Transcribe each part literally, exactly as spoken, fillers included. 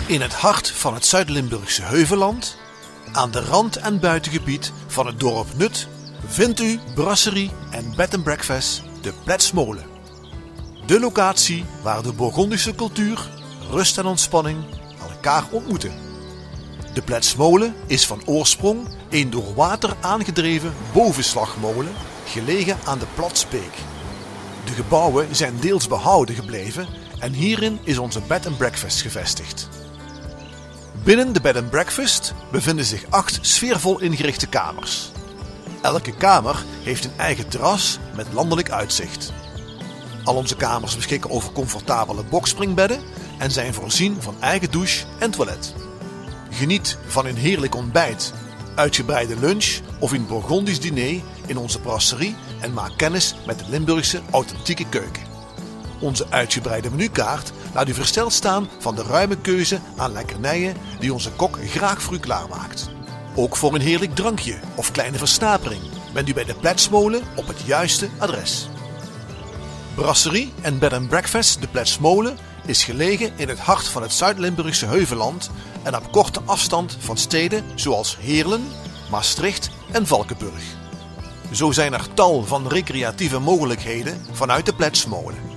In het hart van het Zuid-Limburgse heuvelland, aan de rand en buitengebied van het dorp Nuth, vindt u brasserie en bed and breakfast De Pletsmolen. De locatie waar de Bourgondische cultuur, rust en ontspanning elkaar ontmoeten. De Pletsmolen is van oorsprong een door water aangedreven bovenslagmolen gelegen aan de Platsbeek. De gebouwen zijn deels behouden gebleven en hierin is onze bed and breakfast gevestigd. Binnen de bed and breakfast bevinden zich acht sfeervol ingerichte kamers. Elke kamer heeft een eigen terras met landelijk uitzicht. Al onze kamers beschikken over comfortabele boxspringbedden en zijn voorzien van eigen douche en toilet. Geniet van een heerlijk ontbijt, uitgebreide lunch of een Bourgondisch diner in onze brasserie en maak kennis met de Limburgse authentieke keuken. Onze uitgebreide menukaart laat u versteld staan van de ruime keuze aan lekkernijen die onze kok graag voor u klaarmaakt. Ook voor een heerlijk drankje of kleine versnapering bent u bij De Pletsmolen op het juiste adres. Brasserie en bed and breakfast De Pletsmolen is gelegen in het hart van het Zuid-Limburgse heuvelland en op korte afstand van steden zoals Heerlen, Maastricht en Valkeberg. Zo zijn er tal van recreatieve mogelijkheden vanuit De Pletsmolen.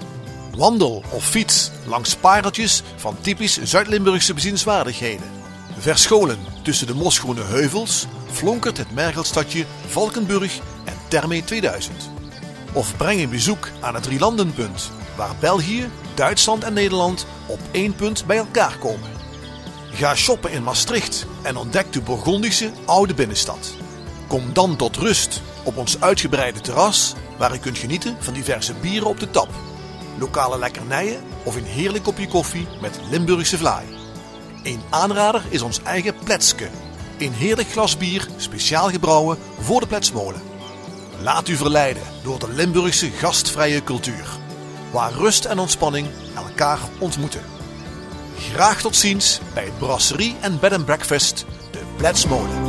Wandel of fiets langs pareltjes van typisch Zuid-Limburgse bezienswaardigheden. Verscholen tussen de mosgroene heuvels flonkert het mergelstadje Valkeberg en Thermae tweeduizend. Of breng een bezoek aan het Drielandenpunt, waar België, Duitsland en Nederland op één punt bij elkaar komen. Ga shoppen in Maastricht en ontdek de Bourgondische oude binnenstad. Kom dan tot rust op ons uitgebreide terras, waar u kunt genieten van diverse bieren op de tap, lokale lekkernijen of een heerlijk kopje koffie met Limburgse vlaai. Een aanrader is ons eigen Pletske, een heerlijk glas bier speciaal gebrouwen voor De Pletsmolen. Laat u verleiden door de Limburgse gastvrije cultuur, waar rust en ontspanning elkaar ontmoeten. Graag tot ziens bij het brasserie en bed and breakfast De Pletsmolen.